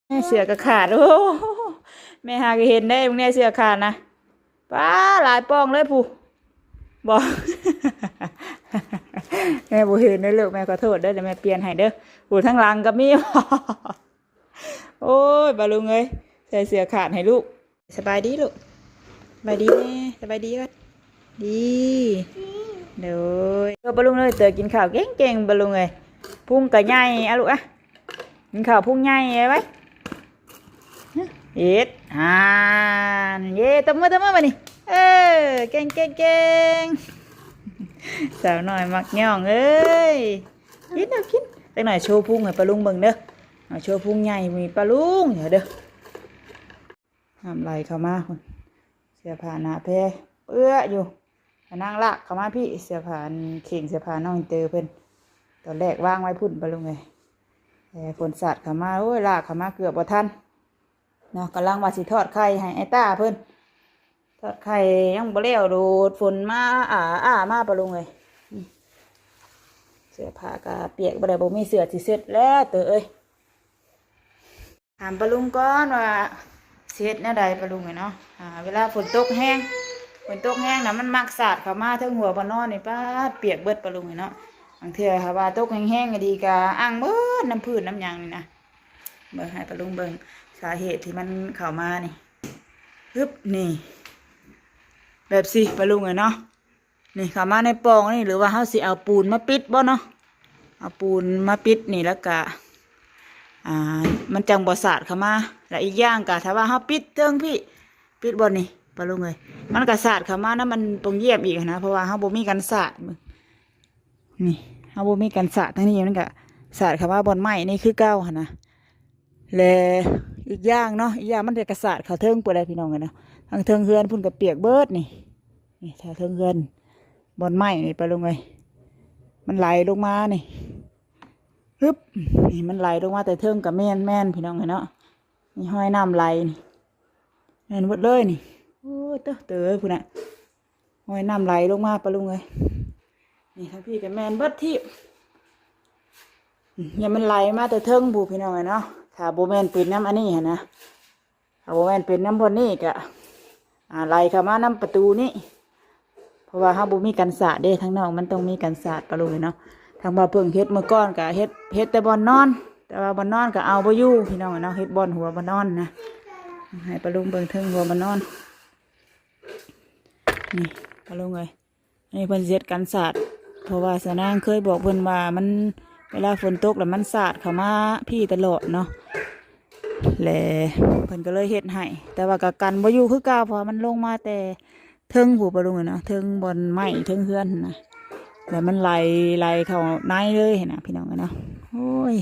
ເສື້ອກໍຂາດ. ໂອ້ ແມ່ຫາກໍເຫັນໄດ້ ເບິ່ງແນ່ ເສື້ອຂາດນະ. ປ້າ ຫຼາຍປ່ອງເລີຍພຸ້ນ. ບໍ່ ແມ່ບໍ່ເຫັນເດີລູກ ແມ່ຂໍໂທດເດີ ດຽວແມ່ປ່ຽນໃຫ້ເດີ. ຜູ້ທາງຫຼັງກໍມີ. ໂອ້ຍ ປ້າລຸງເອີຍ ໃສ່ເສື້ອຂາດໃຫ້ລູກ. ສະບາຍດີລູກ ສະບາຍດີແນ່ ສະບາຍດີກ່ອນ. ດີ ໂດຍ. ເອີ ປ້າລຸງເອີຍ ເຕີກິນຂ້າວເກັ່ງໆ ປ້າລຸງເອີຍ ພຸງກະໃຫຍ່. ອະ ລູກອະ ກິນຂ້າວພຸງໃຫຍ່ໄວ້ໄວ້. ເຮັດ ອ່າ ເຢ້ ຕົບມື ຕົບມືບາດນີ້. ເອີ ເກັ່ງໆໆ ສາວນ້ອຍມັກຍ້ອງເອີຍ. ກິນເດີ ກິນ. ຈັກໜ່ອຍໂຊພຸງໃຫ້ປ້າລຸງເບິ່ງເດີ. ເອົາໂຊພຸງໃຫຍ່ມີປ້າລຸງເດີ. ນ້ຳໄຫຼເຂົ້າມາພຸ້ນ ເສື້ອຜ້າໜ້າແພເປື້ອຢູ່. ກະນາງລາກເຂົ້າມາພີ້ ເສື້ອຜ້າ ອັນເຄັ່ງເສື້ອຜ້ານ້ອງອິນເຕີເພິ່ນ ຕອນແລກວາງໄວ້ພຸ້ນ ປ້າລຸງເອີຍ. ແຕ່ຝົນສາດເຂົ້າມາ ໂອ້ຍ ລາກເຂົ້າມາເກືອບບໍ່ທັນເນາະ. ກຳລັງວ່າຊິທອດໄຂ່ໃຫ້ໄອ້ຕ້າເພິ່ນ ທອດໄຂ່ຍັງບໍ່ແລ້ວໂດດ ຝົນມາ ອາ ອາ ມາ ປ້າລຸງເອີຍ. ເສື້ອຜ້າກະປຽກບໍ່ໄດ້ ບໍ່ມີເສື້ອຊິເຊັດແລ້ວເຕີເອີຍ. ຖາມປ້າລຸງກ່ອນວ່າຊິເຮັດແນວໃດ ປ້າລຸງເອີຍເນາະ. ອ່າ ເວລາຝົນຕົກແຮງ ຝົນຕົກແຮງນະ ມັນມັກສາດເຂົ້າມາເທິງຫົວບ່ອນນອນນີ້ ປາດ ປຽກເບິດ ປ້າລຸງເອີຍເນາະ. ບາງເທື່ອຖ້າວ່າຕົກແຮງໆ ກໍດີ ກໍອັ່ງເບິດ ນ້ຳພື້ນນ້ຳຫຍັງນີ້ນະ. ເບິ່ງ ໃຫ້ປ້າລຸງເບິ່ງສາເຫດທີ່ມັນເຂົ້າມານີ້. ຮຶບ ນີ້ ແບບຊີ້ ປ້າລຸງເອີຍເນາະ. ນີ້ເຂົ້າມາໃນປ່ອງນີ້ ຫຼືວ່າເຮົາຊິເອົາປູນມາປິດບໍ່ເນາະ. ເອົາປູນມາປິດນີ້ ແລ້ວກະ ອ່າ ມັນຈັ່ງບໍ່ສາດເຂົ້າມາ. ແລະ ອີກຢ່າງກະ ຖ້າວ່າເຮົາປິດເທິງພີ້ ປິດບ່ອນນີ້ ປ້າລຸງເອີຍ ມັນກະສາດເຂົ້າມານຳ ອັນປ່ອງຢ້ຽມອີກຫັ້ນນະ ເພາະວ່າເຮົາບໍ່ມີກັນສາດ. ນີ້ ເຮົາບໍ່ມີກັນສາດ ທາງນີ້ມັນກະສາດເຂົ້າມາບ່ອນໄມ້ນີ້ຄືເກົ່າຫັ້ນນະ. ແລະ ອີກຢ່າງເນາະ ອີກຢ່າງມັນຈະກະສາດເຂົ້າເທິງພຸ້ນແຫຼະ ພີ່ນ້ອງເອີຍເນາະ. ທາງເທິງເຮືອນພຸ້ນກໍປຽກເບິດນີ້. ນີ້ ຖ້າເທິງເຮືອນບ່ອນໄມ້ນີ້ ປ້າລຸງເອີຍ ມັນໄຫຼລົງມານີ້ ຮຶບ ນີ້ມັນໄຫຼລົງມາແຕ່ເທິງກໍແມ່ນ ແມ່ນ ພີ່ນ້ອງເອີຍເນາະ. ມີຮອຍນ້ຳໄຫຼນີ້ ແມ່ນເບິດເລີຍນີ້. ໂອ້ ເຕີ ເຕີເອີຍ ພຸ້ນນະ ຮອຍນ້ຳໄຫຼລົງມາ ປ້າລຸງເອີຍ. ນີ້ທາງພີ້ກໍແມ່ນເບິດທີບ. ອືມ ຢ່າມັນໄຫຼມາແຕ່ເທິງພຸ້ນ ພີ່ນ້ອງເອີຍເນາະ. ຖ້າບໍ່ແມ່ນເປັນນຳອັນນີ້ຫັ້ນນະ ຖ້າບໍ່ແມ່ນເປັນນຳບ່ອນນີ້ກະ ອ່າ ໄຫຼເຂົ້າມານຳປະຕູນີ້ ເພາະວ່າເຮົາບໍ່ມີກັນສາດເດ້. ທາງນອກມັນຕ້ອງມີກັນສາດ ປ້າລຸງເອີຍເນາະ. ທາງບ່າວເພິ່ງເຮັດມື້ກ່ອນກະເຮັດ ເຮັດແຕ່ບ່ອນນອນ ແຕ່ວ່າບ່ອນນອນກະເອົາບໍ່ຢູ່ ພີ່ນ້ອງເອີຍເນາະ. ເຮັດບ່ອນຫົວບ່ອນນອນນະ ໃຫ້ປ້າລຸງເບິ່ງເທິງຫົວບ່ອນນອນ. ນີ້ ປ້າລຸງເອີຍ ອັນນີ້ເພິ່ນຊິເຮັດກັນສາດ ເພາະວ່າສານາງເຄີຍບອກເພິ່ນວ່າມັນ ເວລາຝົນຕົກແລ້ວມັນສາດເຂົ້າມາພີ້ຕະຫຼອດເນາະ. ແລະ ເພິ່ນກໍເລີຍເຮັດໃຫ້ ແຕ່ວ່າກໍກັນບໍ່ຢູ່ຄືເກົ່າ ເພາະວ່າມັນລົງມາແຕ່ເທິງພຸ້ນ ປ້າລຸງເອີຍເນາະ ເທິງບ່ອນໄມ້ເທິງເຮືອນຫັ້ນນະ. ແລ້ວມັນໄຫຼ ໄຫຼເຂົ້າໃນເລີຍຫັ້ນນະ ພີ່ນ້ອງເອີຍເນາະ. ໂອ້ຍ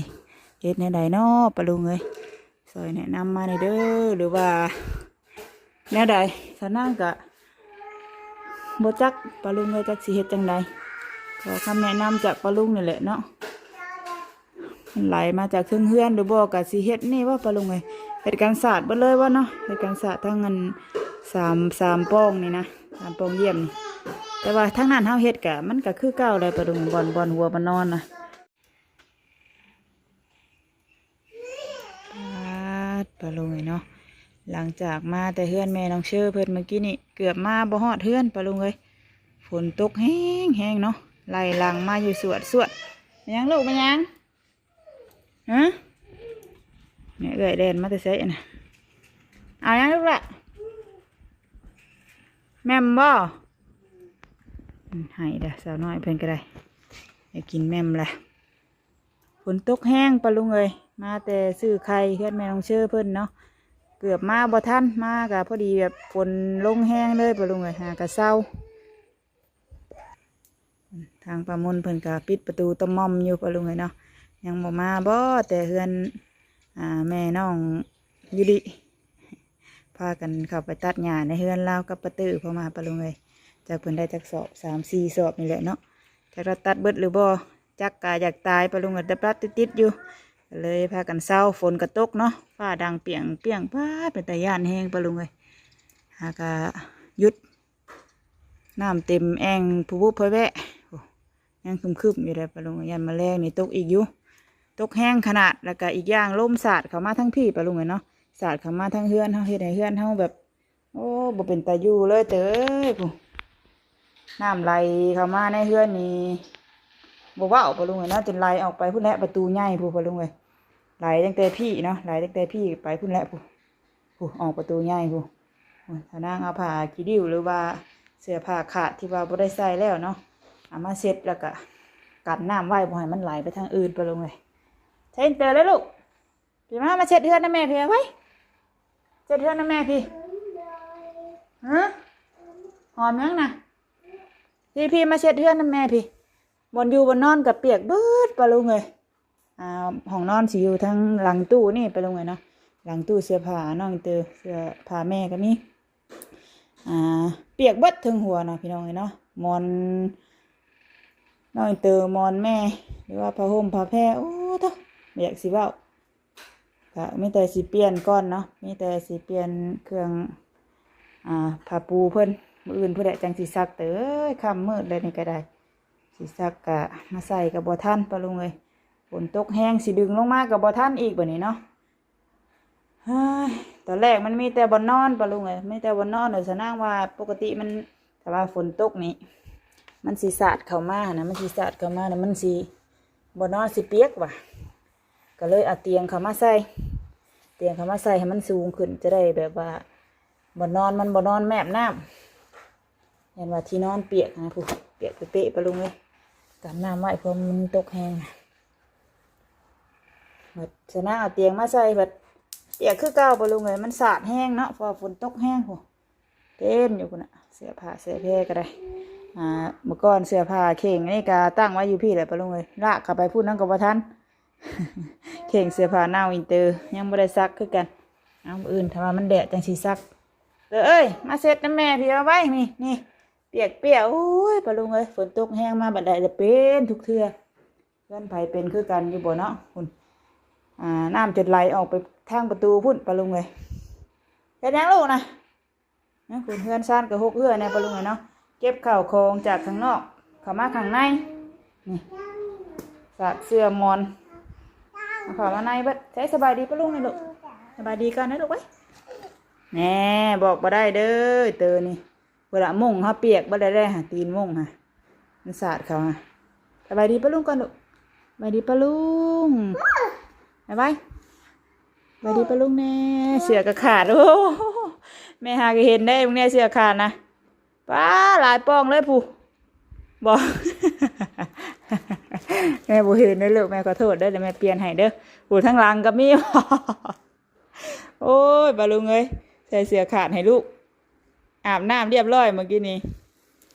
ເຮັດແນວໃດເນາະ ປ້າລຸງເອີຍ ຊ່ອຍແນະນຳມາແດ່ເດີ ຫຼືວ່າແນວໃດ? ສານາງກະບໍ່ຈັກ ປ້າລຸງເອີຍ ຈັກຊິເຮັດຈັ່ງໃດ. ຂໍຄຳແນະນຳຈາກປ້າລຸງນີ້ແຫຼະເນາະ. ມັນໄຫຼມາຈາກເທິງເຮືອນຫຼືບໍ່ ກະຊິເຮັດນີ້ວ່າ ປ້າລຸງເອີຍ? ເຮັດກັນສາດເບິດເລີຍວ່າເນາະ? ເຮັດກັນສາດທັງອັນ ສາມ ສາມປ່ອງນີ້ນະ ສາມປ່ອງຢ້ຽມນີ້. ແຕ່ວ່າທາງນັ້ນເຮົາເຮັດກະ ມັນກະຄືເກົ່າແຫຼະ ປ້າລຸງ ບ່ອນ ບ່ອນຫົວບ່ອນນອນນະ. ປາດ ປ້າລຸງເອີຍເນາະ ຫຼັງຈາກມາແຕ່ເຮືອນແມ່ນ້ອງເຊີເພິ່ນເມື່ອກີ້ນີ້ ເກືອບມາບໍ່ຮອດເຮືອນ ປ້າລຸງເອີຍ. ຝົນຕົກແຮງໆເນາະ ໄລ່ຫຼັງມາຢູ່ສວດໆ. ແມ່ນຫຍັງລູກ ແມ່ນຫຍັງ? ຮະ? ແມ່ເອື້ອຍແລ່ນມາແຕ່ໃສຫັ້ນນະ? ເອົາຫຍັງລູກລະ? ແມ່ມບໍ່? ອືມ ໃຫ້ເດີ້ ສາວນ້ອຍເພິ່ນກໍໄດ້ ຢາກກິນແມ່ມລະ. ຝົນຕົກແຮງ ປ້າລຸງເອີຍ ມາແຕ່ຊື້ໄຂ່ເຮືອນແມ່ນ້ອງເຊີເພິ່ນເນາະ. ເກືອບມາບໍ່ທັນ ມາກະພໍດີແບບຝົນລົງແຮງເລີຍ ປ້າລຸງເອີຍ ຫາກະເຊົາ. ທາງປ້າມົນເພິ່ນກະປິດປະຕູຕະໝ່ອມຢູ່ ປ້າລຸງເອີຍເນາະ. ຍັງບໍ່ມາບໍ່ ແຕ່ເຮືອນ ອ່າ ແມ່ນ້ອງຢູລິ ພາກັນເຂົ້າໄປຕັດຫຍ້າໃນເຮືອນລາວກັບປ້າຕື້ ພໍມາ ປ້າລຸງເອີຍ. ຈັກເພິ່ນໄດ້ຈັກສອບ ສາມສີ່ສອບນີ້ແຫຼະເນາະ. ຈັກລະຕັດເບິດຫຼືບໍ່ ຈັກກະຢາກຕາຍ ປ້າລຸງເອີຍ ແຕ່ປັດຕິດໆຢູ່ ກໍເລີຍພາກັນເຊົາ. ຝົນກໍຕົກເນາະ ຟ້າດັງປຽງໆ ປາດ ເປັນຕາຢ້ານແຮງ ປ້າລຸງເອີຍ. ຫາກະຢຸດ ນ້ຳເຕັມແອ່ງຜູບຸຜະແວະ. ໂອ້ ຍັງຄຶ້ມໆຢູ່ເດ້ ປ້າລຸງ ຢ້ານມະແລງນີ້ຕົກອີກຢູ່. ຕົກແຮງຂະໜາດ ແລ້ວກະອີກຢ່າງລົມສາດເຂົ້າມາທາງພີ້ ປາລຸງເອີຍເນາະ ສາດເຂົ້າມາທາງເຮືອນເຮົາ ເຮັດໃຫ້ເຮືອນເຮົາແບບ ໂອ້ ບໍ່ເປັນຕາຢູ່ເລີຍເຕີເອີຍ ຜູ້ ນ້ຳໄຫຼເຂົ້າມາໃນເຮືອນນີ້ ບໍ່ເວົ້າ ປາລຸງເອີຍເນາະ ຈົນໄຫຼອອກໄປພຸ້ນແຫຼະ ປະຕູໃຫຍ່ພຸ້ນ ປາລຸງເອີຍ ໄຫຼຕັ້ງແຕ່ພີ້ເນາະ ໄຫຼຕັ້ງແຕ່ພີ້ໄປພຸ້ນແຫຼະ ຜູ້ ຜູ້ອອກປະຕູໃຫຍ່ຜູ້ ໂອ້ຍ ຖ້ານາງເອົາຜ້າຂີ້ລິ້ວ ຫຼືວ່າເສື້ອຜ້າຂາດທີ່ວ່າບໍ່ໄດ້ໃສ່ແລ້ວເນາະ ເອົາມາເຊັດ ແລ້ວກະກັນນ້ຳໄວ້ ບໍ່ໃຫ້ມັນໄຫຼໄປທາງອື່ນ ປາລຸງເອີຍ ໃສ່ເຕີເລີຍລູກ ພີ່ ມາ ມາເຊັດເຮືອນນຳແມ່ພີ້ ເອົາໄວ້ ເຊັດເຮືອນນຳແມ່ພີ້ ຮະ ຫອມຫຍັງນະ ພີ້ ພີ້ ມາເຊັດເຮືອນນຳແມ່ພີ້ ບ່ອນຢູ່ບ່ອນນອນກະປຽກເບິດ ປາລຸງເອີຍ ອ່າ ຫ້ອງນອນຊິຢູ່ທາງຫຼັງຕູ້ນີ້ ປາລຸງເອີຍເນາະ ຫຼັງຕູ້ເສື້ອຜ້ານ້ອງເຕີ ເສື້ອຜ້າແມ່ກະມີ ອ່າ ປຽກເບິດເທິງຫົວເນາະ ພີ່ນ້ອງເອີຍເນາະ ໝອນນ້ອງເຕີ ໝອນແມ່ ຫຼືວ່າຜ້າຫົ່ມຜ້າແພ ໂອ້ ໂທ້ ບໍ່ຢາກຊິເວົ້າ ກະມີແຕ່ຊິປ່ຽນກ່ອນເນາະ ມີແຕ່ຊິປ່ຽນເຄື່ອງ ອ່າ ຜ້າປູເພິ່ນ ມື້ອື່ນພຸ້ນແຫຼະຈັ່ງຊິຊັກ ເຕີເອີຍ ຄ່ຳມືດແລ້ວນີ້ກະໄດ້ ຊິຊັກກະມາໃສ່ກະບໍ່ທັນ ປາລຸງເອີຍ ຝົນຕົກແຮງ ຊິດຶງລົງມາກະບໍ່ທັນອີກບາດນີ້ເນາະ ເຮີ້ຍ ຕອນແລກມັນມີແຕ່ບ່ອນນອນ ປາລຸງເອີຍ ມີແຕ່ບ່ອນນອນ ສະນາງວ່າປົກກະຕິມັນ ຖ້າວ່າຝົນຕົກນີ້ ມັນຊິສາດເຂົ້າມາຫັ້ນນະ ມັນຊິສາດເຂົ້າມາແລ້ວມັນຊິ ບ່ອນນອນຊິປຽກວ່າ ກະເລີຍເອົາຕຽງເຂົ້າມາໃສ່ ຕຽງເຂົ້າມາໃສ່ໃຫ້ມັນສູງຂຶ້ນ ຈະໄດ້ແບບວ່າ ບ່ອນນອນມັນບໍ່ນອນແມບນ້ຳ ຢ້ານວ່າທີ່ນອນປຽກຫັ້ນນະ ຜູ້ ປຽກເປະໆ ປາລຸງເອີຍ ກັນນ້ຳໄວ້ ເພາະມັນຕົກແຮງນະ ບັດສະນາເອົາຕຽງມາໃສ່ ບັດປຽກຄືເກົ່າ ປາລຸງເອີຍ ມັນສາດແຮງເນາະ ເພາະວ່າຝົນຕົກແຮງພຸ້ນ ເຕັມຢູ່ພຸ້ນນະ ເສື້ອຜ້າເສື້ອແພກະໄດ້ ອ່າ ເມື່ອກ່ອນເສື້ອຜ້າເຄັ່ງອັນນີ້ກະຕັ້ງໄວ້ຢູ່ພີ້ແຫຼະ ປາລຸງເອີຍ ລາກເຂົ້າໄປພຸ້ນນຳກະບໍ່ທັນ ເຄັ່ງເສື້ອຜ້າເນົ່າອີເຕີ ຍັງບໍ່ໄດ້ຊັກຄືກັນ ເອົາ ມື້ອື່ນຖ້າວ່າມັນແດດຈັ່ງຊິຊັກ ເອີ ເອີຍ ມາເຊັດນຳແມ່ພີ້ ເອົາໄວ້ ນີ້ ນີ້ ປຽກໆ ໂອ້ຍ ປາລຸງເອີຍ ຝົນຕົກແຮງມາບາດໃດລະເປັນທຸກເທື່ອ ເຮືອນໃຜເປັນຄືກັນຢູ່ບໍ່ເນາະ ພຸ້ນ ອ່າ ນ້ຳຈົນໄຫຼອອກໄປທາງປະຕູພຸ້ນ ປາລຸງເອີຍ ເຮັດຫຍັງລູກນະ? ນະ ພຸ້ນ ເຮືອນຊານກະຮົກເຮື້ອແດ່ ປາລຸງເອີຍເນາະ ເກັບເຂົ້າຂອງຈາກຂ້າງນອກເຂົ້າມາຂ້າງໃນ ນີ້ ສາດເສື່ອໝອນ ເອົາເຂົ້າມາໃນເບິດ ໃຊ້ສະບາຍດີປາລຸງແດ່ລູກ ສະບາຍດີກ່ອນນະລູກເອີຍ ແນ່ ບອກບໍ່ໄດ້ເດີ ເຕີນີ້ ເວລາມຸ້ງເຮົາປຽກເບິດແລ້ວເດ້ ຕີນມຸ້ງຫະ ມັນສາດເຂົ້າຫະ ສະບາຍດີປ້າລຸງກ່ອນລູກ ສະບາຍດີປ້າລຸງ ບາຍບາຍ ສະບາຍດີປ້າລຸງແດ່ ເສື້ອກະຂາດ ໂອ້ ແມ່ຫາກະເຫັນໄດ້ ເບິ່ງແດ່ເສື້ອຂາດນະ ປ້າ ຫຼາຍປ່ອງເລີຍພຸ້ນ ບໍ່ ແມ່ບໍ່ເຫັນເດີລູກ ແມ່ຂໍໂທດເດີ ດຽວແມ່ປ່ຽນໃຫ້ເດີ ຜູ້ທາງຫຼັງກະມີ ໂອ້ຍ ປ້າລຸງເອີຍ ໃສ່ເສື້ອຂາດໃຫ້ລູກ ອາບນ້ຳລຽບຮ້ອຍມື້ກີ້ນີ້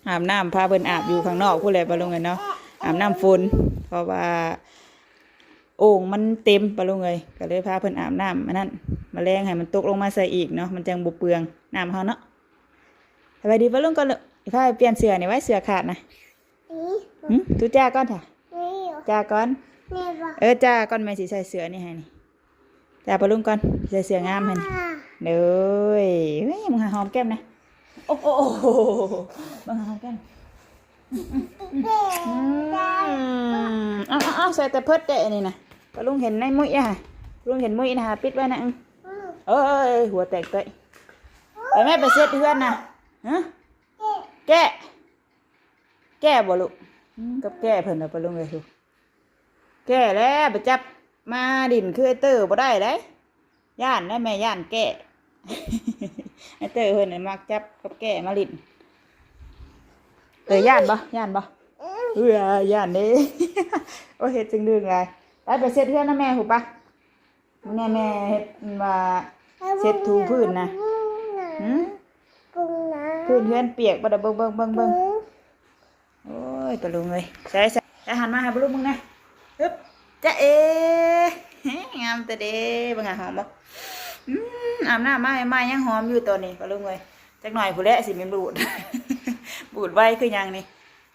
ອາບນ້ຳ ພາເພິ່ນອາບຢູ່ຂ້າງນອກພຸ້ນແຫຼະ ປ້າລຸງເອີຍເນາະ ອາບນ້ຳຝົນ ເພາະວ່າໂອ່ງມັນເຕັມ ປ້າລຸງເອີຍ ກະເລີຍພາເພິ່ນອາບນ້ຳອັນນັ້ນ ມະແລງໃຫ້ມັນຕົກລົງມາໃສ່ອີກເນາະ ມັນຈັ່ງບໍ່ເປືອງນ້ຳເຮົາເນາະ ສະບາຍດີປ້າລຸງກ່ອນລູກ ພາໄປປ່ຽນເສື້ອນີ້ໄວ້ ເສື້ອຂາດນະ ຫຶ ທຸຈ້າກ່ອນ ຈ້າກ່ອນ ເອີ ຈ້າກ່ອນ ແມ່ຊິໃສ່ເສື້ອນີ້ໃຫ້ນີ້ ຈ້າປ້າລຸງກ່ອນ ໃສ່ເສື້ອງາມໃຫ້ນີ້ ໂດຍ ເອີຍ ມາຫອມແກ້ມນະ ໂອ້ໂຫ ມາຫອມແກ້ມ ອືມ ເອົາໆໆ ໃສ່ແຕ່ເພິດແຕ່ອັນນີ້ນະ ປ້າລຸງເຫັນໃນມຸ້ຍອະ ປ້າລຸງເຫັນມຸ້ຍນະ ປິດໄວ້ນະ ເອີຍ ຫົວແຕກເຕະ ໄປແມ່ໄປເຊັດເຮືອນນະ ຮະ ແກ້ ແກ້ບໍ່ລູກ ອືມ ກັບແກ້ເພິ່ນນະ ປ້າລຸງເອີຍ ແກ້ແລ້ວ ໄປຈັບມາຫຼິ້ນຄືໄອ້ເຕີບໍ່ໄດ້ເດ້ ຢ້ານເດ້ ແມ່ຢ້ານແກ້ ໄອ້ເຕີເພິ່ນນະມັກຈັບກັບແກ້ມາຫຼິ້ນ ເຕີຢ້ານບໍ່ ຢ້ານບໍ່ ເອີ ຢ້ານເດ້ ໂອ້ຍ ເຮັດຈັ່ງດຶງຫຼາຍ ໄປ ໄປເຊັດເຮືອນນຳແມ່ພຸ້ນປະ ມື້ນີ້ແມ່ເຮັດ ວ່າເຊັດຖູພື້ນນະ ຫື ພື້ນເຮືອນປຽກບໍ່ດະ ເບິ່ງໆໆໆ ໂອ້ຍ ປ້າລຸງເອີຍ ໃສ່ໆ ໃສ່ ຫັນມາໃຫ້ປ້າລຸງເບິ່ງແດ່ ຮຶບ ຈ໊ະເອ ງາມແຕ່ເດ ເບິ່ງຫາ ຫອມບໍ່ ອືມ ອາບນ້ຳມາໃໝ່ໆ ຍັງຫອມຢູ່ຕອນນີ້ ປ້າລຸງເອີຍ ຈັກໜ່ອຍພຸ້ນແຫຼະ ຊິແມ່ນບູດ ບູດໄວຄືຫຍັງນີ້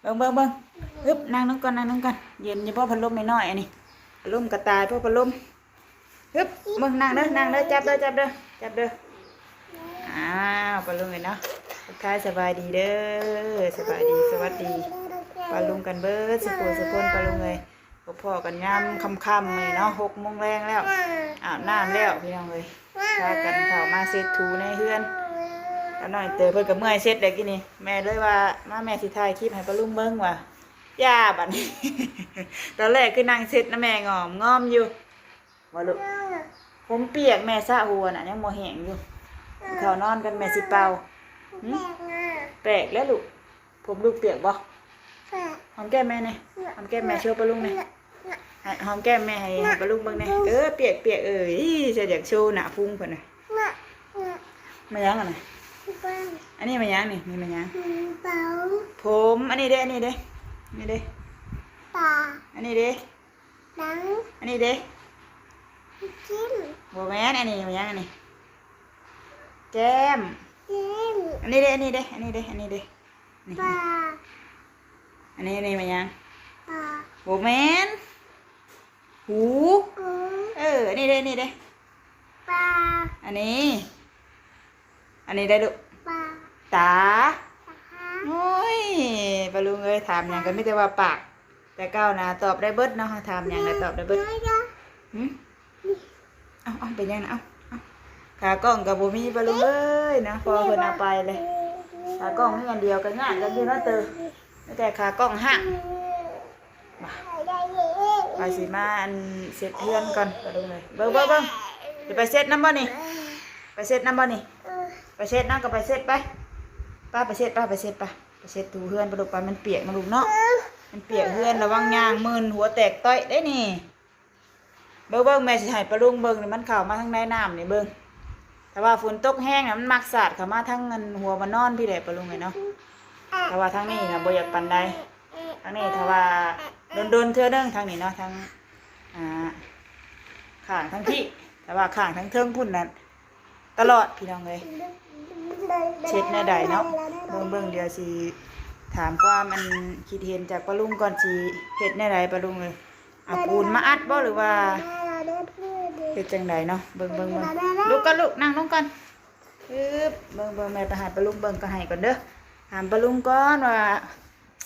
ເບິ່ງໆໆ ຮຶບ ນັ່ງລົງກ່ອນ ນັ່ງລົງກ່ອນ ເຢັນຢູ່ບໍ່ ພັດລົມນ້ອຍໆ ອັນນີ້ ພັດລົມກະຕາຍ ເພາະພັດລົມ ຮຶບ ເບິ່ງ ນັ່ງເດີ ນັ່ງເດີ ຈັບເດີ ຈັບເດີ ຈັບເດີ ອ້າວ ປ້າລຸງເອີຍເນາະ ທັກທາຍສະບາຍດີເດີ ສະບາຍດີ ສະຫວັດດີ ປ້າລຸງກັນເບິດ ສຸຂູສຸຄົນ ປ້າລຸງເອີຍ ພໍ້ກັນຍາມຄ່ຳໆນີ້ເນາະ ຫົກໂມງແລງແລ້ວ ອາບນ້ຳແລ້ວພີ່ນ້ອງເອີຍ ພາກັນເຂົ້າມາເຊັດຖູໃນເຮືອນ. ຕານ້ອຍເຕີເພິ່ນກໍເມື່ອຍເຊັດແລ້ວກີ້ນີ້ ແມ່ເລີຍວ່າ ມາແມ່ຊິຖ່າຍຄລິບໃຫ້ປ້າລຸງເບິ່ງວ່າ ຢ່າບັດນີ້ ຕອນແລກຄືນັ່ງເຊັດນຳແມ່ງອມງອມຢູ່ ບໍ່ລູກ? ຜົມປຽກ ແມ່ສະຫົວນະ ຍັງບໍ່ແຫ້ງຢູ່. ເຂົ້ານອນກັນ ແມ່ຊິເປົ່າ. ຫື? ແປກແລ້ວລູກ. ຜົມລູກປຽກບໍ່? ຫອມແກ້ມແມ່ແດ່. ຫອມແກ້ມແມ່ ໂຊປ້າລຸງແດ່. ໃຫ້ ຫອມແກ້ມແມ່ ໃຫ້ ໃຫ້ປ້າລຸງເບິ່ງແດ່. ເອີ ປຽກໆ ເອີຍ ຊິຢາກໂຊໜ້າພຸງເພິ່ນນະ. ແມ່ນຫຍັງອັນນັ້ນ? ອັນນີ້ແມ່ນຫຍັງນີ້? ນີ້ແມ່ນຫຍັງ? ຜົມ. ອັນນີ້ເດ້? ອັນນີ້ເດ້? ອັນນີ້ເດ້? ອັນນີ້ເດ້? ອັນນີ້ເດ້? ບໍ່ແມ່ນ ອັນນີ້ແມ່ນຫຍັງອັນນີ້? ແກ້ມ. ອັນນີ້ເດ້? ອັນນີ້ເດ້? ອັນນີ້ເດ້? ອັນນີ້ເດ້? ອັນນີ້ ອັນນີ້ແມ່ນຫຍັງ? ບໍ່ແມ່ນ ຫູ. ເອີ ອັນນີ້ເດ້? ອັນນີ້ເດ້? ອັນນີ້ ອັນນີ້ໄດ້ລູກ? ຕາ. ໂອ້ຍ ປ້າລຸງເອີຍ ຖາມຫຍັງກໍມີແຕ່ວ່າປາກ. ແຕ່ເກົ່ານະຕອບໄດ້ເບິດເນາະ ຖາມຫຍັງກໍຕອບໄດ້ເບິດ. ຫື? ເອົາ ເອົາ ເປັນຫຍັງນະ? ເອົາ ເອົາ ຂາກ້ອງກໍບໍ່ມີ ປ້າລຸງເອີຍເນາະ ພໍ່ເພິ່ນເອົາໄປເລີຍ. ຂາກ້ອງມີອັນດຽວກໍຍາກກັນຢູ່ເນາະເຕີ ມີແຕ່ຂາກ້ອງຫັ້ນ. ວ່າຊິມາອັນເຊັດເຮືອນກ່ອນ ປ້າລຸງເອີຍ. ເບິ່ງ ເບິ່ງ ເບິ່ງ ຊິໄປເຊັດນຳບໍ່ນີ້? ໄປເຊັດນຳບໍ່ນີ້? ໄປເຊັດນຳກໍໄປເຊັດໄປ. ໄປ ໄປເຊັດໄປ ໄປເຊັດໄປ. ໄປເຊັດຖູເຮືອນປະລຸກໄປ ມັນປຽກນະລູກເນາະ ມັນປຽກເຮືອນ ລະວັງຍ່າງມື່ນຫົວແຕກຕ້ອຍເດ້ນີ້. ເບິ່ງ ເບິ່ງ ແມ່ຊິໃຫ້ປະລຸງເບິ່ງນີ້ ມັນເຂົ້າມາທາງໃດນ້ຳນີ້ ເບິ່ງ. ຖ້າວ່າຝົນຕົກແຮງນະ ມັນມັກສາດເຂົ້າມາທາງອັນຫົວບ່ອນນອນພີ້ແຫຼະປະລຸງເອີຍເນາະ. ແຕ່ວ່າທາງນີ້ນະບໍ່ຢາກປານໃດ. ທາງນີ້ຖ້າວ່າດົນໆເທື່ອໜຶ່ງ ທາງນີ້ເນາະ ທາງ ອ່າ ຂ້າງທາງພີ້. ແຕ່ວ່າຂ້າງທາງເທິງພຸ້ນນະ ຕະຫຼອດພີ່ນ້ອງເອີຍ. ເຮັດແນວໃດເນາະ ເບິ່ງໆ ດຽວຊິຖາມຄວາມອັນຄິດເຫັນຈາກປະລຸງກ່ອນ ຊິເຮັດແນວໃດປະລຸງເອີຍ. ເອົາປູນມາອັດບໍ່ ຫຼືວ່າເຮັດຈັ່ງໃດເນາະ? ເບິ່ງໆ ເບິ່ງ ລຸກກ່ອນລູກ ນັ່ງລົງກ່ອນ. ອຶບ ເບິ່ງໆ ແມ່ໄປໃຫ້ປະລຸງເບິ່ງ ກໍໃຫ້ກ່ອນເດີ. ຖາມປະລຸງກ່ອນວ່າ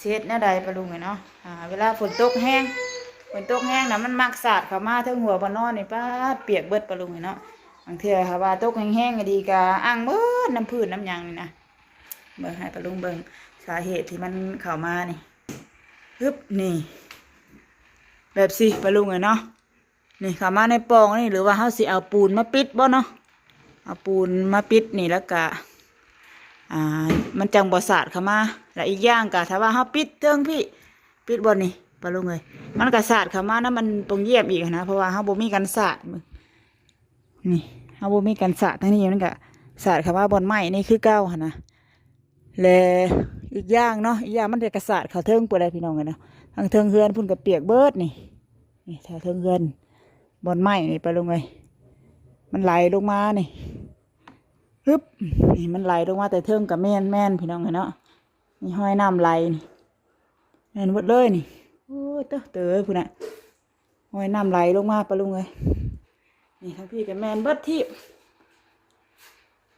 ຊິເຮັດແນວໃດປະລຸງເອີຍເນາະ. ອ່າ ເວລາຝົນຕົກແຮງ ຝົນຕົກແຮງນະ ມັນມັກສາດເຂົ້າມາເທິງຫົວບ່ອນນອນນີ້ ປາດ ປຽກເບິດປະລຸງເອີຍເນາະ. ບາງເທື່ອຖ້າວ່າຕົກແຮງໆ ອີ່ຫຼີກະອັ່ງເບິດ ນ້ຳພື້ນນ້ຳຫຍັງນີ້ນະ. ເບິ່ງ ໃຫ້ປະລຸງເບິ່ງສາເຫດທີ່ມັນເຂົ້າມານີ້. ຮຶບ ນີ້ ແບບຊີ້ປະລຸງເອີຍເນາະ. ນີ້ເຂົ້າມາໃນປ່ອງນີ້ ຫຼືວ່າເຮົາຊິເອົາປູນມາປິດບໍ່ເນາະ? ເອົາປູນມາປິດນີ້ ແລ້ວກະ ອ່າ ມັນຈັ່ງບໍ່ສາດເຂົ້າມາ. ແລະ ອີກຢ່າງກະ ຖ້າວ່າເຮົາປິດເທິງພີ້ ປິດບ່ອນນີ້ປະລຸງເອີຍ ມັນກະສາດເຂົ້າມານຳອັນປ່ອງຢ້ຽມອີກຫັ້ນນະ ເພາະວ່າເຮົາບໍ່ມີກັນສາດ. ນີ້ ເຮົາບໍ່ມີກັນສາດ ທາງນີ້ມັນກະສາດເຂົ້າມາບ່ອນໄມ້ນີ້ຄືເກົ່າຫັ້ນນະ. ແລະ ອີກຢ່າງເນາະ ອີກຢ່າງມັນກະສາດເຂົ້າເທິງພຸ້ນແຫຼະ ພີ່ນ້ອງເອີຍເນາະ. ທາງເທິງເຮືອນພຸ້ນກະປຽກເບິດນີ້. ນີ້ ແຖວເທິງເຮືອນບ່ອນໄມ້ນີ້ປະລຸງເອີຍ ມັນໄຫຼລົງມານີ້. ຮຶບ ນີ້ມັນໄຫຼລົງມາແຕ່ເທິງກະແມ່ນ ແມ່ນ ພີ່ນ້ອງເອີຍເນາະ. ມີຮອຍນ້ຳໄຫຼນີ້ ແມ່ນເບິດເລີຍນີ້. ໂອ້ຍ ເຕີ ເຕີເອີຍ ພຸ້ນນະ ຮອຍນ້ຳໄຫຼລົງມາປະລຸງເອີຍ. ນີ້ທາງພີ້ກະແມ່ນເບິດທີບ.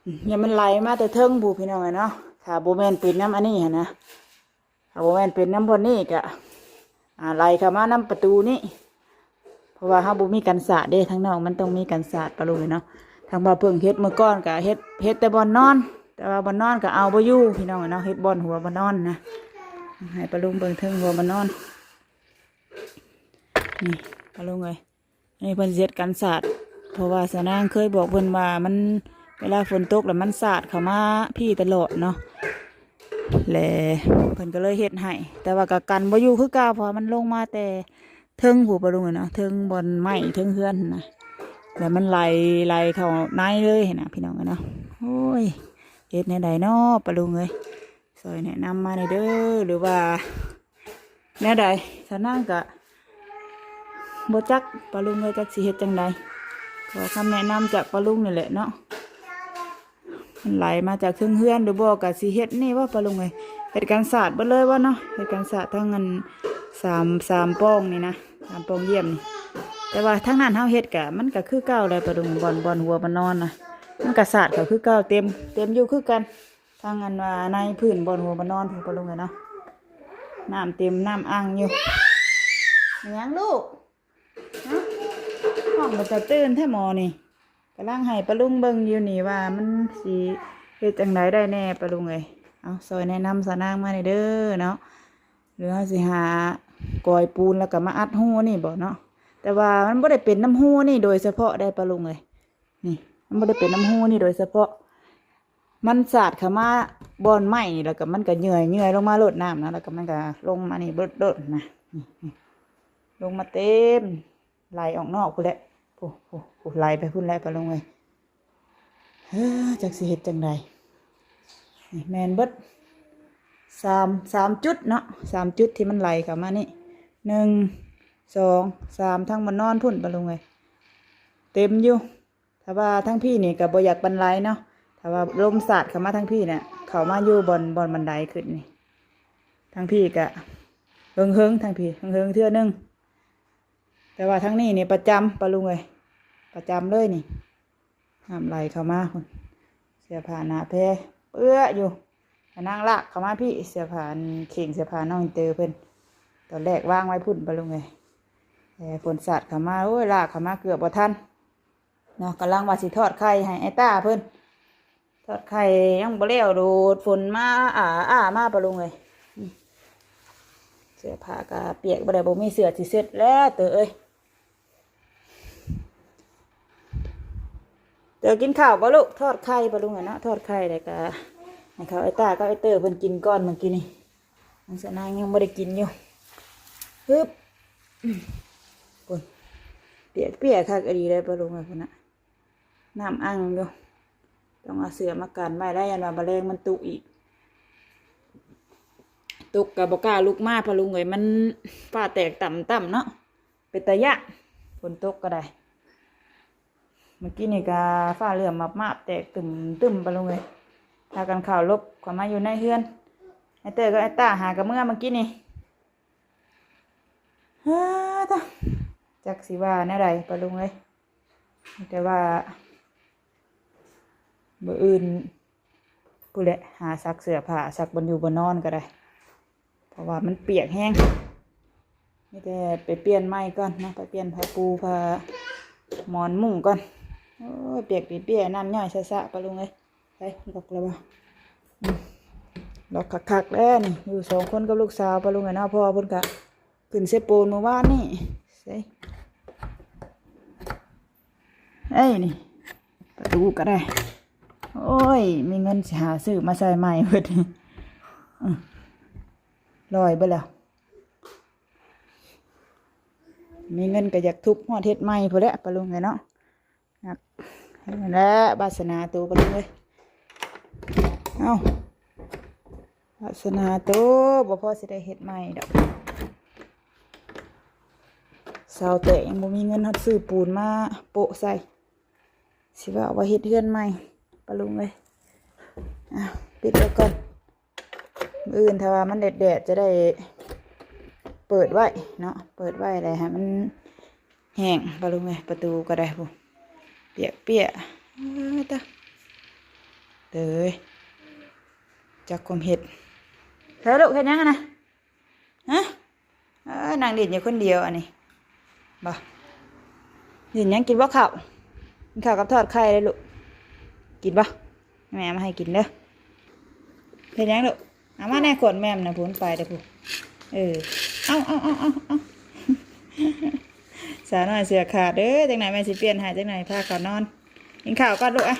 ອືມ ຢ່າມັນໄຫຼມາແຕ່ເທິງພຸ້ນ ພີ່ນ້ອງເອີຍເນາະ. ຖ້າບໍ່ແມ່ນເປັນນຳອັນນີ້ຫັ້ນນະ ຖ້າບໍ່ແມ່ນເປັນນຳບ່ອນນີ້ກະ ອ່າ ໄຫຼເຂົ້າມານຳປະຕູນີ້. ເພາະວ່າເຮົາບໍ່ມີກັນສາດເດ້ ທາງນອກມັນຕ້ອງມີກັນສາດປະລຸງເອີຍເນາະ. ທາງບ່າວເພິ່ງເຮັດມື້ກ່ອນກະເຮັດ ເຮັດແຕ່ບ່ອນນອນ ແຕ່ວ່າບ່ອນນອນກະເອົາບໍ່ຢູ່ ພີ່ນ້ອງເອີຍເນາະ. ເຮັດບ່ອນຫົວບ່ອນນອນນະ ໃຫ້ປະລຸງເບິ່ງເທິງຫົວບ່ອນນອນ. ນີ້ປະລຸງເອີຍ ອັນນີ້ເພິ່ນຊິເຮັດກັນສາດ ເພາະວ່າສານາງເຄີຍບອກເພິ່ນວ່າມັນ ເວລາຝົນຕົກແລ້ວມັນສາດເຂົ້າມາພີ້ຕະຫຼອດເນາະ. ແລະ ເພິ່ນກໍເລີຍເຮັດໃຫ້ ແຕ່ວ່າກໍກັນບໍ່ຢູ່ຄືເກົ່າ ເພາະວ່າມັນລົງມາແຕ່ເທິງພຸ້ນປະລຸງເອີຍເນາະ ເທິງບ່ອນໄມ້ເທິງເຮືອນຫັ້ນນະ. ແລ້ວມັນໄຫຼ ໄຫຼເຂົ້າໃນເລີຍຫັ້ນນະ ພີ່ນ້ອງເອີຍເນາະ. ໂອ້ຍ ເຮັດແນວໃດເນາະປະລຸງເອີຍ ຊ່ອຍແນະນຳມາແດ່ເດີ ຫຼືວ່າແນວໃດ? ສານາງກະບໍ່ຈັກປະລຸງເອີຍ ຈັກຊິເຮັດຈັ່ງໃດ. ຂໍຄຳແນະນຳຈາກປະລຸງນີ້ແຫຼະເນາະ. ມັນໄຫຼມາຈາກເທິງເຮືອນ ຫຼືບໍ່ກະຊິເຮັດນີ້ບໍ່ປະລຸງເອີຍ? ເຮັດກັນສາດເບິດເລີຍບໍ່ເນາະ? ເຮັດກັນສາດທັງອັນສາມ ສາມປ່ອງນີ້ນະ ສາມປ່ອງຢ້ຽມນີ້. ແຕ່ວ່າທາງນັ້ນເຮົາເຮັດກະ ມັນກະຄືເກົ່າແຫຼະປະລຸງ ບ່ອນ ບ່ອນຫົວບ່ອນນອນນະ ມັນກະສາດເຂົ້າຄືເກົ່າ ເຕັມ ເຕັມຢູ່ຄືກັນ. ທາງອັນວ່າໃນພື້ນບ່ອນຫົວບ່ອນນອນພຸ້ນປະລຸງເອີຍເນາະ ນ້ຳເຕັມນ້ຳອັ່ງຢູ່. หยังลูก ฮะ ฮ้องบ่ตะตื่นแท้หมอนี่ กำลังให้ป้าลุงเบิ่งอยู่นี่ว่ามันสิเฮ็ดจั่งใดได้แน่ป้าลุงเอ้ย เอาซอยแนะนำสาวนางมาหน่อยเด้อเนาะ หรือเฮาสิหากอยปูนแล้วก็มาอัดฮูนี่บ่เนาะ แต่ว่ามันบ่ได้เป็นนำฮูนี่โดยเฉพาะได้ป้าลุงเอ้ย นี่ มันบ่ได้เป็นนำฮูนี่โดยเฉพาะ มันสาดเข้ามาบ่อนไม้นี่ แล้วก็มันก็เยื่อยๆลงมาโลดน้ำนะ แล้วก็มันก็ลงมานี่เบิดโลดนะ นี่ๆ ลงมาเต็ม ไหลออกนอกพู้นแหละ โอ้โห ไหลไปพู้นแหละป้าลุงเอ้ย เฮ้อ จักสิเฮ็ดจั่งใด นี่แม่นเบิด สาม สามจุดเนาะ สามจุดที่มันไหลเข้ามานี่ หนึ่ง สอง สาม ทั้งบ่อนนอนพู้นป้าลุงเอ้ย เต็มอยู่ ถ้าว่าทางพี้นี่ก็บ่อยากปานใดเนาะ ถ้าว่าลมสาดเข้ามาทางพี้น่ะ เข้ามาอยู่บ่อน บ่อนบันไดขึ้นนี่ ทางพี้ก็เฮิงๆ ทางพี้เฮิงๆเทื่อหนึ่ง แต่ว่าทางนี้นี่ประจำป้าลุงเอ้ย ประจำเลยนี่ น้ำไหลเข้ามาพู้น เสื้อผ้าหน้าแพเปื้ออยู่ กะนางลากเข้ามาพี้ เสื้อผ้าอัน เข่งเสื้อผ้าน้องอินเตอร์เพิ่น ตอนแรกวางไว้พู้นป้าลุงเอ้ย แต่ฝนสาดเข้ามา โอ้ย ลากเข้ามาเกือบบ่ทันเนาะ กำลังว่าสิทอดไข่ให้ไอ้ต้าเพิ่น ทอดไข่ยังบ่แล้วโดด ฝนมาอ้าๆมาป้าลุงเอ้ย เสื้อผ้าก็เปียกบ่ได้ บ่มีเสื้อสิเช็ดแล้วเตอเอ้ย เตอกินข้าวบ่ลูก ทอดไข่ป้าลุงอะเนาะ ทอดไข่แล้วก็ให้เขาไอ้ต้ากับไอ้เตอเพิ่นกินก่อน เมื่อกี้นี่ น้องสาวนางยังบ่ได้กินอยู่ ฮึบ อืม โอ้ย เปียกๆคักอีหลีเลยป้าลุงเอ้ย พุ้นน่ะ น้ำอั่งอยู่ ต้องเอาเสื้อมากั้นไว้ แล้วย้านว่าแมลงมันตุอีก ตุก็บ่กล้าลุกมาป้าลุงเอ้ย มันฟ้าแตกต่ำๆเนาะ เป็นตาย่าน ฝนตกก็ได้ เมื่อกี้นี่ก็ฟ้าเหลื่อมมาบๆ แตกตึมๆป้าลุงเอ้ย พากันเข้าหลบเข้ามาอยู่ในเฮือน ไอ้เตอกับไอ้ต้าหากะเมือเมื่อกี้นี่ เฮ้อ ตะ จักสิว่าแนวใดป้าลุงเอ้ย แต่ว่ามื้ออื่นพู้นแหละ หาซักเสื้อผ้า ซักบ่อนอยู่บ่อนนอนก็ได้ เพราะว่ามันเปียกแฮง มีแต่ไปเปลี่ยนใหม่ก่อนเนาะ ไปเปลี่ยนผ้าปูผ้าหมอนมุ้งก่อน โอ้ย เปียกเปียๆ น้ำย่อยซะๆป้าลุงเอ้ย ไป ล็อกแล้วบ่ อืม ล็อกคักๆ แล้วนี่ อยู่สองคนกับลูกสาวป้าลุงเอ้ยเนาะ พ่อเพิ่นก็ขึ้นเซโปนมื้อวานนี่ ใส่ เอ้ย นี่ ประตูก็ได้ โอ้ย มีเงินสิหาซื้อมาใส่ใหม่เบิด อืม ลอยเบิดแล้ว มีเงินก็อยากทุบฮอดเฮ็ดใหม่พู้นแหละป้าลุงเอ้ยเนาะ นัก นั่นแหละ วาสนาโตป้าลุงเอ้ย เอ้า วาสนาโต บ่พอสิได้เฮ็ดใหม่ดอก เสาแตกยังบ่มีเงินฮอดซื้อปูนมาโปะใส่ สิว่าเอาไว้เฮ็ดเฮือนใหม่ป้าลุงเอ้ย อ่ะ ปิดไว้ก่อน มื้ออื่นถ้าว่ามันแดดๆ จะได้เปิดไว้เนาะ เปิดไว้แล้วให้มันแห้งป้าลุงเอ้ย ประตูก็ได้พุ้น เปียกๆ เอ้อ ตะ เด้อ จักความเฮ็ด เฮ้ย ลูก เฮ็ดหยังอะนะ ฮะ เอ้ย นั่งเล่นอยู่คนเดียวอันนี้ บ่ เล่นหยัง กินบ่ข้าว กินข้าวกับทอดไข่เลยลูก กินบ่ แม่เอามาให้กินเด้อ เฮ็ดหยังลูก เอามาแน่ ขวดแม่มนะพุ้น ไปเด้อพุ้น เออ เอา เอา เอา เอา เอา สาวน้อยเสื้อขาดเด้อ จักหน่อยแม่สิเปลี่ยนให้ จักหน่อยพาเขานอน กินข้าวก่อนลูก อะ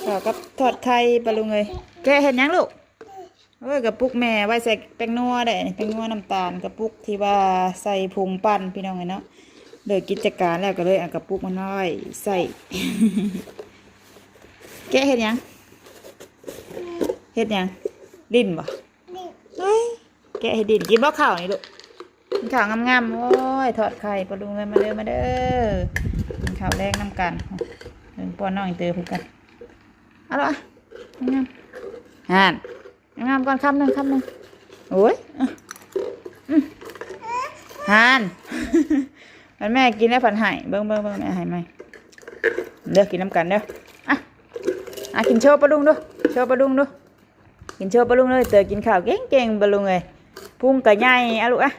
ข้าวกับทอดไข่ป้าลุงเอ้ย แกะเฮ็ดหยังลูก เอ้ย กระปุกแม่ไว้ใส่แป้งนัวได้ แป้งนัวน้ำตาล กระปุกที่ว่าใส่ผงปั่นพี่น้องเอ้ยเนาะ เลิกกิจการแล้วก็เลยเอากระปุกมันมาไว้ใส่ แกะเฮ็ดหยัง เฮ็ดหยัง ลิ้นบ่ เฮ้ย แกะเฮ็ดลิ้น กินบ่ข้าวนี่ลูก กินข้าวงามๆ โอ้ย ทอดไข่ป้าลุงเอ้ย มาเด้อ มาเด้อ กินข้าวแลงนำกัน เบิ่งป้อนน้องอีเตอเพิ่นกัน เอาละ งาม ห่าน งามก่อน คำหนึ่ง คำหนึ่ง โอ้ย อื้อ อื้อ ห่าน มันแม่กินแล้วผัดให้ เบิ่ง เบิ่ง เบิ่ง แม่ให้ใหม่ เด้อ กินนำกันเด้อ อ่ะ อ่ะ กินโชว์ป้าลุงดู โชว์ป้าลุงดู กินโชว์ป้าลุงเลย เตอกินข้าวเก่งๆ ป้าลุงเอ้ย พุงก็ใหญ่ อะลูกอะ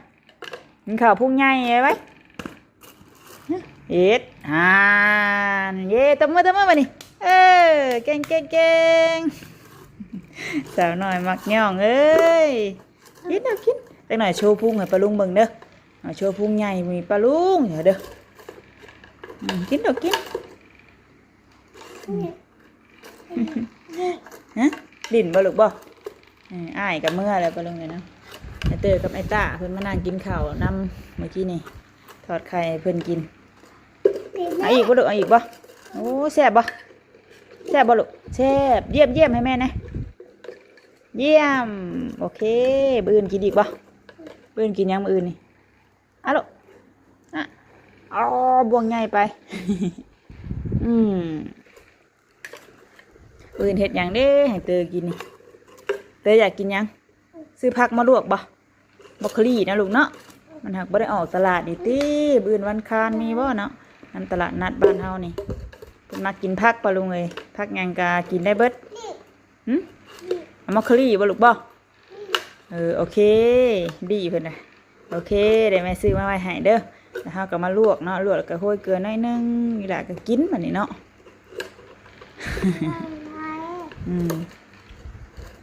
ກິນເຂົ້າພຸງໃຫຍ່ໄວ້ໄວ້ ເຮັດ ອ່ານ ເຢ້ ຕົບມື ຕົບມືບາດນີ້ ເອີ ເກັ່ງ ເກັ່ງ ເກັ່ງ ສາວນ້ອຍມັກຍ້ອງເອີຍ ກິນເດີ ກິນ ຈັກໜ້ອຍໂຊພຸງໃຫ້ປ້າລຸງເບິ່ງເດີ ເອົາໂຊພຸງໃຫຍ່ມີປ້າລຸງເດີ ອືມ ກິນເດີ ກິນ ຮະ ຫຼິ້ນບໍ່ລູກບໍ່? ເອີ ອ້າຍກໍເມືອແລ້ວປ້າລຸງເອີຍເນາະ ອ້າຍເຕີກັບອ້າຍຕ້າເພິ່ນມານັ່ງກິນຂ້າວນຳເມື່ອກີ້ນີ້ ທອດໄຂ່ໃຫ້ເພິ່ນກິນ ເອົາອີກບໍ່ລູກ? ເອົາອີກບໍ່? ໂອ້ ແຊບບໍ່? ແຊບບໍ່ລູກ? ແຊບ ຢ້ຽມໆໃຫ້ແມ່ແດ່ ຢ້ຽມ ໂອເຄ ມື້ອື່ນກິນອີກບໍ່? ມື້ອື່ນກິນຫຍັງມື້ອື່ນນີ້? ອາໂລະ ອາ ອໍ ບ່ວງໃຫຍ່ໄປ ອືມ ມື້ອື່ນເຮັດຫຍັງເດ້ໃຫ້ເຕີກິນນີ້? ເຕີຢາກກິນຫຍັງ? ຊື້ຜັກມາລວກບໍ່? ບຣອກໂຄລີນະລູກເນາະ ມັນຫາກບໍ່ໄດ້ອອກຕະຫຼາດນີ້ຕິ ມື້ອື່ນວັນຄານມີບໍ່ເນາະ? ນຳຕະຫຼາດນັດບ້ານເຮົານີ້ ເພິ່ນມັກກິນຜັກປ້າລຸງເອີຍ ຜັກຫຍັງກະກິນໄດ້ເບິດ ຫຶ? ເອົາບຣອກໂຄລີບໍ່ລູກບໍ່? ເອີ ໂອເຄ ດີເພິ່ນນະ ໂອເຄ ດຽວແມ່ຊື້ມາໄວ້ໃຫ້ເດີ ແລ້ວເຮົາກໍມາລວກເນາະ ລວກແລ້ວກໍໂຮຍເກືອໜ້ອຍໜຶ່ງ ອີ່ຫຼ້າກໍກິນບາດນີ້ເນາະ ອືມ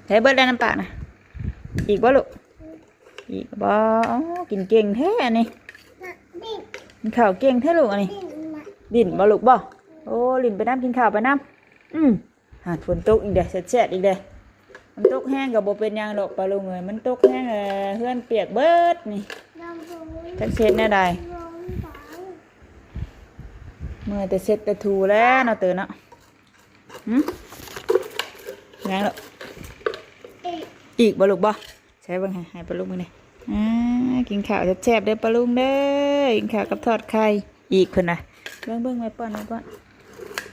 ໃຊ້ເບິດແລ້ວນ້ຳປາກນະ ອີກບໍ່ລູກ? ອີກບໍ່? ອໍ ກິນເກັ່ງແທ້ອັນນີ້ ກິນເຂົ້າເກັ່ງແທ້ລູກອັນນີ້ ຫຼິ້ນບໍ່ລູກບໍ່? ໂອ້ ຫຼິ້ນໄປນຳ ກິນເຂົ້າໄປນຳ ອືມ ຫາ ຝົນຕົກອີກແລ້ວ ແຊດໆອີກແລ້ວ ມັນຕົກແຮງກໍບໍ່ເປັນຫຍັງດອກປ້າລຸງເອີຍ ມັນຕົກແຮງແລ້ວເຮືອນປຽກເບິດນີ້ ຈັກຊິເຮັດແນວໃດ ເມື່ອຍແຕ່ເຊັດແຕ່ຖູແລ້ວເນາະເຕີເນາະ ຫຶ ຫຍັງລູກ ອີກບໍ່ລູກບໍ່? ໃຊ້ເບິ່ງ ໃຫ້ ໃຫ້ປ້າລຸງເບິ່ງແດ່ ອ່າ ກິນເຂົ້າແຊບໆເດີປ້າລຸງເດີ ກິນເຂົ້າກັບທອດໄຂ່ ອີກເພິ່ນນະ ເບິ່ງ ເບິ່ງແມ່ປ້ອນ ແມ່ປ້ອນ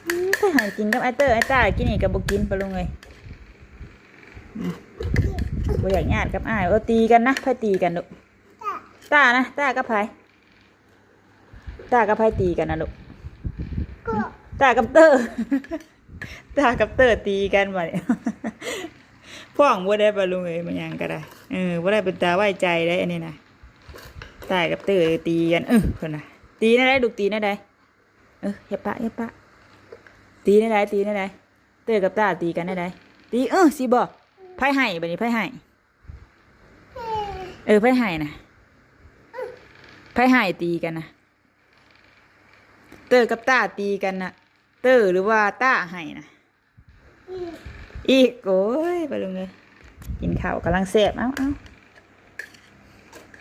ອືມ ໄປຫາກິນກັບອ້າຍເຕີ ອ້າຍຕ້າ ກິນນີ້ກໍບໍ່ກິນ ປ້າລຸງເອີຍ ອືມ ບໍ່ຢາກຍາດກັບອ້າຍ ເອີ ຕີກັນນະ ໃຜຕີກັນລູກ ຕ້ານະ ຕ້າກັບໃຜ ຕ້າກັບໃຜຕີກັນນະລູກ ຕ້າກັບເຕີ ຕ້າກັບເຕີຕີກັນບາດນີ້ ຟ້ອງບໍ່ໄດ້ປ້າລຸງເອີຍ ມາຫຍັງກໍໄດ້ ເອີ ບໍ່ໄດ້ເປັນຕາໄວ້ໃຈເດ້ອັນນີ້ນະ ຕ້າກັບເຕີຕີກັນ ເອີ ເພິ່ນນະ ຕີແນວໃດລູກ ຕີແນວໃດ? ເອີ ຢ່າປະ ຢ່າປະ ຕີແນວໃດ? ຕີແນວໃດ? ເຕີກັບຕ້າຕີກັນແນວໃດ? ຕີ ເອີ ຊິບໍ່? ໃຜໃຫ້ ບາດນີ້ໃຜໃຫ້? ເອີ ໃຜໃຫ້ນະ? ໃຜໃຫ້ຕີກັນນະ? ເຕີກັບຕ້າຕີກັນນະ ເຕີ ຫຼືວ່າຕ້າໃຫ້ນະ? ອີກ ໂອ້ຍ ປ້າລຸງເອີຍ ກິນເຂົ້າກຳລັງແຊບ ເອົາ ເອົາ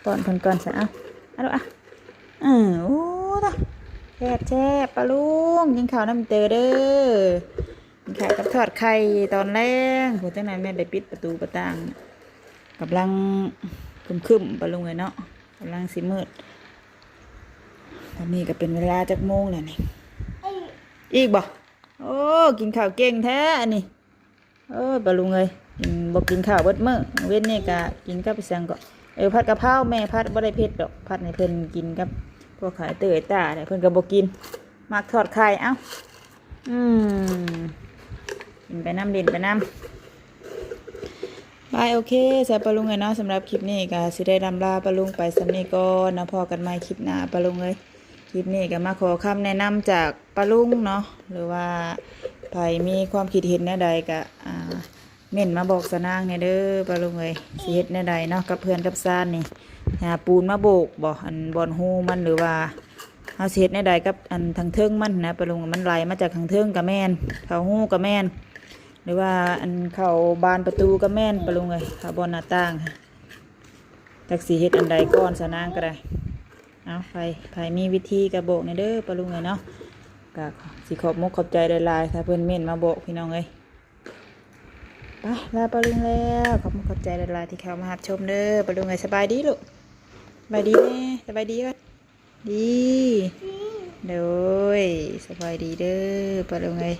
ປ້ອນເພິ່ນກ່ອນຊະ ເອົາ ເອົາລູກ ເອົາ ເອີ ໂອ້ ຕາ ແຊບໆ ປ້າລຸງ ກິນເຂົ້ານຳເຕີເດີ ກິນເຂົ້າກັບທອດໄຂ່ຕອນແລງ ໂຫ ຈັ່ງໃດແມ່ໄດ້ປິດປະຕູປະຕ່າງ ກຳລັງຄຶ້ມໆ ປ້າລຸງເອີຍເນາະ ກຳລັງຊິມືດ ຕອນນີ້ກໍເປັນເວລາຈັກໂມງແລ້ວນີ້ ອີກບໍ່? ໂອ້ ກິນເຂົ້າເກັ່ງແທ້ອັນນີ້ ໂອ້ຍ ປ້າລຸງເອີຍ ກິນ ບໍ່ກິນເຂົ້າເບິດມື້ ເວັນນີ້ກະກິນກັບອີ່ຫຍັງເກາະ ເອີ ຜັດກະເພົາ ແມ່ຜັດບໍ່ໄດ້ເຜັດດອກ ຜັດໃຫ້ເພິ່ນກິນກັບພວກຂາຍເຕີຍຕາແຫຼະ ເພິ່ນກໍບໍ່ກິນ ມັກທອດໄຂ່ ເອົ້າ ອືມ ກິນໄປນຳ ຫຼິ້ນໄປນຳ ບາຍ ໂອເຄ ສຳລັບປ້າລຸງເອີຍເນາະ ສຳລັບຄລິບນີ້ກໍຊິໄດ້ລ່ຳລາປ້າລຸງໄປສ່ຳນີ້ກ່ອນເນາະ ພໍ້ກັນໃໝ່ຄລິບໜ້າ ປ້າລຸງເອີຍ ຄລິບນີ້ກໍມາຂໍຄຳແນະນຳຈາກປ້າລຸງເນາະ ຫຼືວ່າໃຜມີຄວາມຄິດເຫັນແນວໃດກໍ ອ່າ ເມັ້ນມາບອກສານາງແດ່ເດີປ້າລຸງເອີຍ ຊິເຮັດແນວໃດເນາະ ກັບເຮືອນກັບຊານນີ້ ຫາປູນມາໂບກບໍ່ ອັນບ່ອນຮູມັນ ຫຼືວ່າເຮົາຊິເຮັດແນວໃດກັບອັນທາງເທິງມັນນະປ້າລຸງ ມັນໄຫຼມາຈາກທາງເທິງກໍແມ່ນ ເຂົ້າຮູກໍແມ່ນ ຫຼືວ່າອັນເຂົ້າບານປະຕູກໍແມ່ນປ້າລຸງເອີຍ ເຂົ້າບ່ອນໜ້າຕ່າງ ຈັກຊິເຮັດອັນໃດກ່ອນສານາງກໍໄດ້ ເອົາ ໃຜ ໃຜມີວິທີກໍບອກແດ່ເດີປ້າລຸງເອີຍເນາະ ກໍຊິຂອບມຸກຂອບໃຈຫຼາຍໆ ຖ້າເພິ່ນເມັ້ນມາບອກພີ່ນ້ອງເອີຍ ໄປ ລາປ້າລຸງແລ້ວ ຂອບມຸກຂອບໃຈຫຼາຍໆ ທີ່ເຂົ້າມາຮັບຊົມເດີປ້າລຸງເອີຍ ສະບາຍດີລູກ ສະບາຍດີແດ່ ສະບາຍດີກ່ອນ ດີ ໂດຍ ສະບາຍດີເດີປ້າລຸງເອີຍ